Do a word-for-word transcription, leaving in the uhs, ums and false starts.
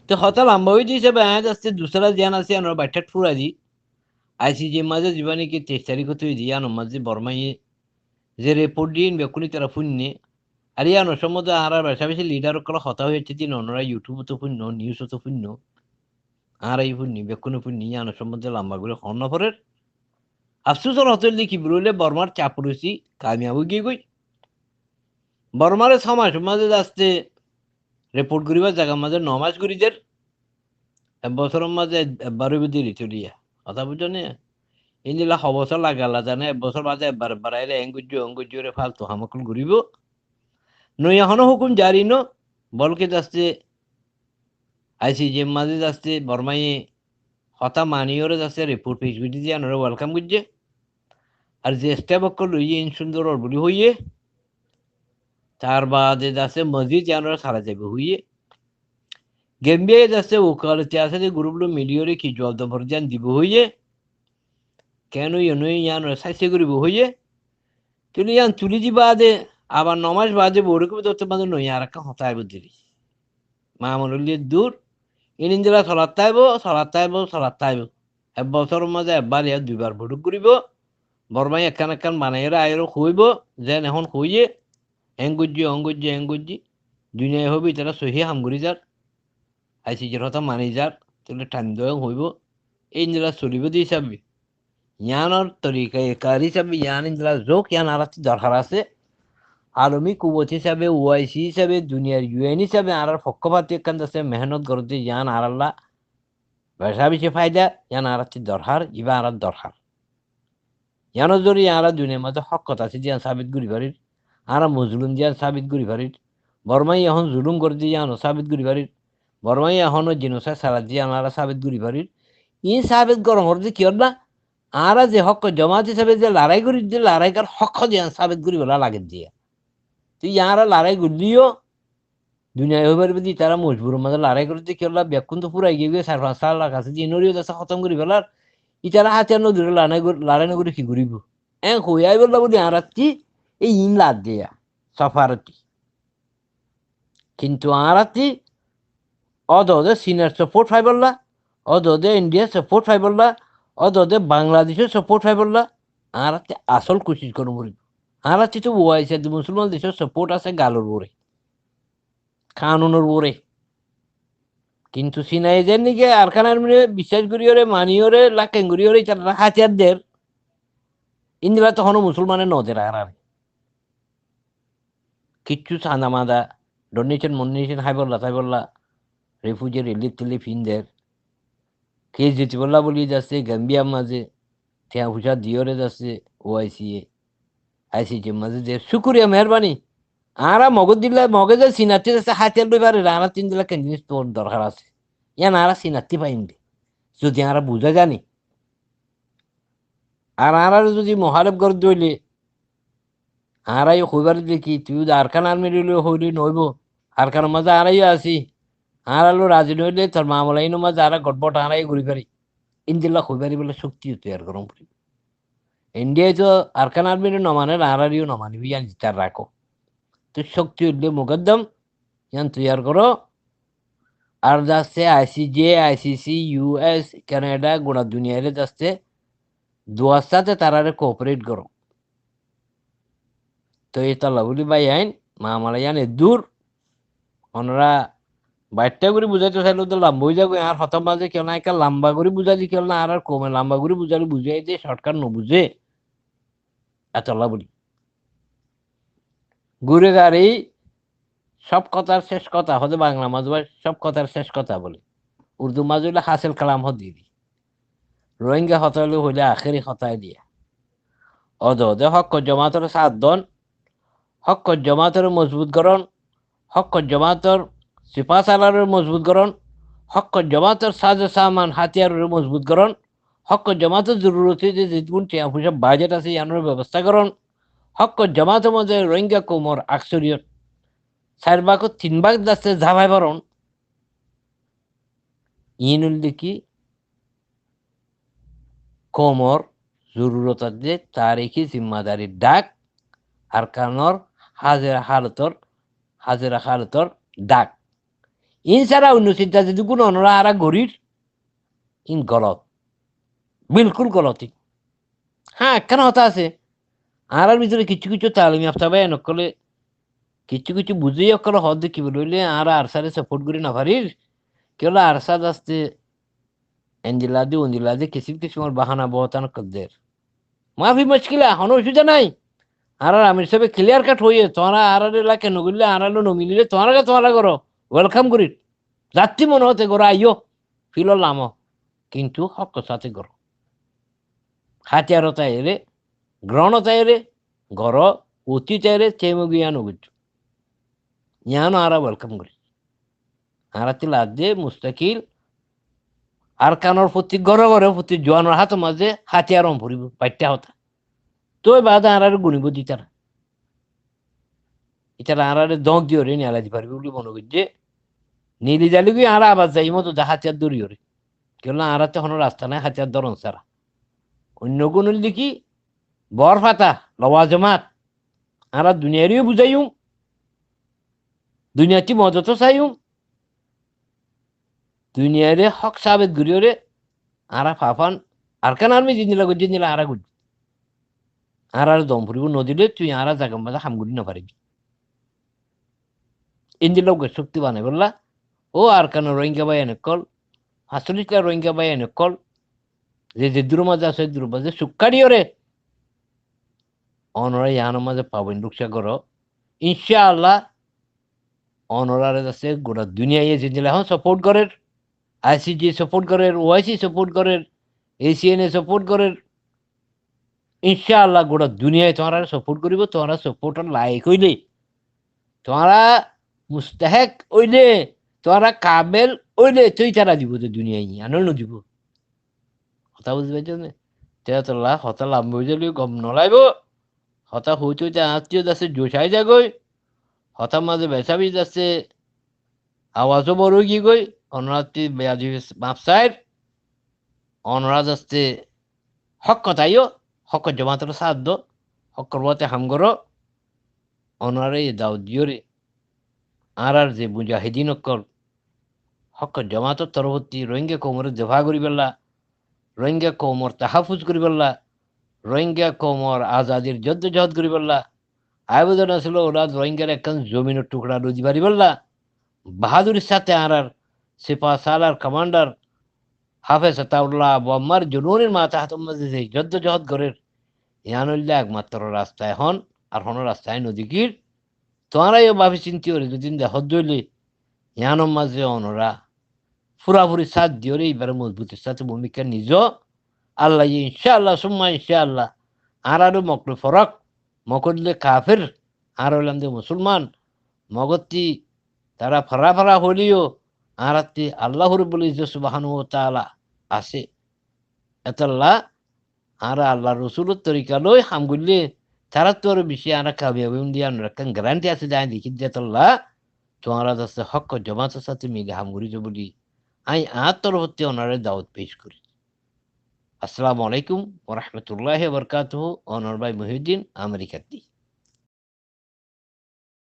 Te hotá lamba ói diyé, aññí zaste dusára ziyán asé, yíanor baiththát fúrai di. ICJ mazé zibá niki teic taríkot óiye de, yíanor mazé Bormáye ze report diyé, bekkúne tará fúinne. Ar yíanor sombonde añárar becá-becí lidar ókkolor hotá ói aiccé de, onorá YouTube ot fúinno, news ot fúinno. Añára yó fúinni, bekkúne fúinni, yíanor sombonde lamba gorí hoón no forer. Afsusor hotá óilde ki, buli hoilé Bormár capurusi kamiyab ói giyé goi. Bormáre só mac mazé zaste report goríbar zagar mazé no mac gorí der. Ek bosóror mazé ek-, ekbar óibo deri tuliya. Hotá buijjó né? Endilla ho bosór lage Allah zane, ek bosór mazé ekbar ekbar aile eén goijjé, oón goijjé, ore faltu ham ókkol goríbo. Noiya honó hukum jari no, bolke zaste ICJ mazé zaste Bormáye hotá maniyóre zaste report pec goijjé de yíanore welcome goijjé. Ar ze step ókkol loiyé iín cúndor ór buli hoiyé. Tar baade zaste mozid yíanore sára zaibo hoiyé. Gambiyaye zaste ukaloti asé de group loi miliyóre ki juab de foré de yían dibo hoiyé. Keno yíanore sáisse goríbo hoiyé. Tuli yían tuli di baade, abar no mac baade bouthók bidor mazé noiya arekkán hotá aibo deri. Mamul óilde dur, iín endilla solat táibo, solat táibo, solat táibo. Ek bosóror mazé ekbar ya duibar bouthók goríbo. Bormáye ekkán ekkán banaiyóre aiyóre hoóibo, zeén ehón hoiyé, eén goijjé, oón goijjé, eén goijjé. Duniyai hoibo itará sohí ham gorí zar. ICJ r hotá mani zar, tóile thaim dói hoibo. Endilla solibo de hísabe. Yíanor torika kar hísabe yían endilla zouk, yían añárattú dorhar asé. Alomi kuwot hísabe, OIC hísabe, duniyar UN hísabe añárar fokkó fati ekkán zaste mehénot goródde yían añáralla becá beci faida, yían añárattú dorhar, ibá añárar dorhar. Yíanor zoriya añára duniyar mazé hókkot así de yían sabit gorí farir, añára mozlum de yían sabit gorí farir, Bormáye ehón zulum gorédde yían sabit gorí farir, Bormáye ehón jenosaid saladde yían añára sabit gorí farir. Iín sabit goron hoódde kiyólla? Añára ze hókkor jomaat hísabe ze larái gorídde, larái gor hók de yían sabit goríbolla lagedde yían. Te yían añára larái goillé yó duniyai hoi faribó de itará mojburor mazé larái gorédde kiyólla, bekkún to furai giyé goi, sair fañs lak asé de iínoré yó zaste hótom gorí felar. Itará hátiyar no dóri larái gor-, larái no gorí ki goríbo? Eén hoi aibólla buli añárattú ei iín ladde yían, sofároti. Kintu añárattú ódode Sinar support faibólla, ódode Indiar support faibólla, ódode Bangladecor support faibólla, añárattú asól kucíc gorón foribó. Añárattú to OIC de musolman decor support asé galor uore, kanunor uore. Kintu Sinaye zeén niki Arkán Armire biccác goríyore, maniyóre, lakken goríyore, itará hátiyar der, endilla to honó musolmane no der añárare. Kiccú sanda manda, donation monation háibolla táibolla, refugee relief tilif iín der. Kes zitibolla buli zaste Gambiyar mazé, tiañ fuisá diyóre zaste OIC ye, ICJ r mazé der. Cúkuriya, meherbani. Añára Mogor dilla, Moge ze Sinattú zaste hátiyar loi farer, añárattú endilla kendinit dorhar asé. Yían añára Sinattú faiyum de, zodi añára buzái zani. Ar añárare zodi muhálef gorédde óile, añára yó hoi farir de ki, tui zodi Arkán Armire loi hoile no óibo. Arkanor mazé añára yó así. Añára loi razi no óile tor mamela iínor mazé añára godbod añára yó gorí fari. Endilla hoi faribólla cókti yó toiyar gorón foribó. Indiyaye to Arkán Armire no maner, añárare yó no manibó, yían zitar rakó. Te cókti óile mukaddam, yían toiyar goró. Ar zaste ICJ, ICC, US, Canada, gura duniyaire zaste duar sáte tarare cooperate goró. Toi etolla buli bái ain, mamela yían eddur. Onora baiththá gorí buzáito sailé to lamba ói zagói, añár hotar mazé kiyólla ekka lamba gorí buzáile kiyólla, añárar koume lamba gorí buzáile buzái de, shortcut no buzé. Etolla buli. Gure gari sób kotar céc kota, hóde Bangla mazé bái sób kotar céc kota bole. Urdu mazé óile hásil kalam hóde di. Rohingya hotá óile hoilé ahéri hotá diya. Óde óde hókkor jomaatore sát don, hókkor jomaatore mozbut goron, hókkor jomaator sipásalarore mozbut goron, hókkor jomaator saze saman hátiyarore mozbut goron, hókkor jomaator zorurot óiye de zeddún tiañ foicá bajet asé yíanor bebosta goron, hókkor jomaator mazé Rohingya koumor aksoriyot sair bágor tin bák zaste zafai foron. Iín óilde ki koumor zorurot adde tariki zimmadarir dhak, Arkanor házira hálotor, házira hálotor dhak. Iín sára oinno sinta zedún onorá añára gorír, iín golot. Bilkúl golot iín. Há, ekkán hotá asé. Añárár bútore kiccú kiccú talim yafta bái ókkole, kiccú kiccú buzí ókkole hoódde ki buli hoilé, añára ARSA re support gorí nofarír. Kiyólla ARSA zaste endilla de, ondilla de, kisím kisímor bahana bohótan ókkol der. Mafi muckila, honó ocubida nái. Añárar amir sábe clear cut hoiyé, tuáñra añáráre like nogoillé, añáráre nomililé, tuáñra tuáñra goró, welcome gorír. Zattí mone hoó te goró aiyó, filor lamó. Kintu hókkor sáte goró. Hátiyar ot aiyére, gron ot aiyére, goró, utit aiyére, temogiyá nogoijjó. Yiáno añára welcome gorí. Añárattí ladde mustakil Arkanor fotí góre góre fotí juanor hátor mazé hátiyar on foribó, baiththá hotá. Tói baade añáráre gunibó de ítara. Ítara añáráre dóñk diyóre niyalai di faribó buli mone goijjé. Nili zaile goi añára abar zaiyum de hátiyar dóriyóre. Kiyólla añárattí honó rasta nái hátiyar dóron sára. Oinno gún óilde ki, bor fata, lawazemat. Añára duniyaireyó buzaiyum, duniyattí modot ó saiyum, duniyaire hók sabet goríyore, añára fafán Arkan Army zendilla goijjé, endilla añára goijjum. Añáráre dom foribó, nodilé tui añára zagar mazé ham gorí nofaribí. Endilla uggwá cókti banaibólla, ó Arkanor Rohingya báiyain ókkol, asolícla Rohingya báiyain ókkol, ze ze duror mazé asó, e duror mazé cuk kaçiyóre, onorá yiánor mazé fabin lukca goró. Incáallah, onoráre asé gura duniyaiye zendilla ehón support gorér, I C J support gorér, O I C support gorér, A C N A support gorér. Incáallah, gura duniyai tuáñráre support goríbo, tuáñra support or laik óile, tuáñra mustahek óile, tuáñra kabel óile, tói ítara dibo de duniyai, anol nodibo. Hotá buzí faijjó né? Te etolla hotá lamba ói zaile gom nolaibo. Hotá hoite hoite añáttíyo zaste joc ai zagói. Hotár mazé beca beci zaste awaz ó boro ói giyói. Onorattí beadobi maf sair. Onorá zaste hók hotá hoiyó, hókor jomatoré sát do, hókor wáte ham goró. Onoráre e dawot diyóre, añárar ze mujahidin ókkol hókor jomator torofottí Rohingya koumoré difa goríbolla, Rohingya koumor tahafuz goríbolla, Rohingya koumor azadir joddojohod goríbolla, Aibadul Nasir ol Aulad Rohingyar ekkán zominor tukra loi di faribólla bahadurir sáte añárar sipah salar kamandar Hafez Ataullah Abu Ammar Jununir matahátor mazé ze joddojohod gorér, yián óilde ekmatro rasta ehón, ar honó rasta nodekír. Tuáñra yó bafi sinti gorí zodi dehó de óile, yiánor mazé onorá furafuri sát diyóre ibáre mozbutir sáte bumika nizo. Allaye incáallah, summa incáallah, añáráre Mog loi forók, Mog óilde kafir, añára óilam de musolman, Mogottí tará fara fara hoileyó, añárattí Allah Rabbul Izzot Subhanahu wa Taala asé. Etolla añára Allar Rosulor torika loi ham goille, taráttu aró beci añára kamiyab óiyum de yiánor ekkán garanti asé de añí dekí de. Etolla tuáñra zaste hókor jomator sáte mili ham gorí zo buli añí añár torofottí onoráre dawot pec gorí. Assalamu alaikum wa rahmatullahi wa barakatuhu. Onor bái Muhiuddin, Amerikattí.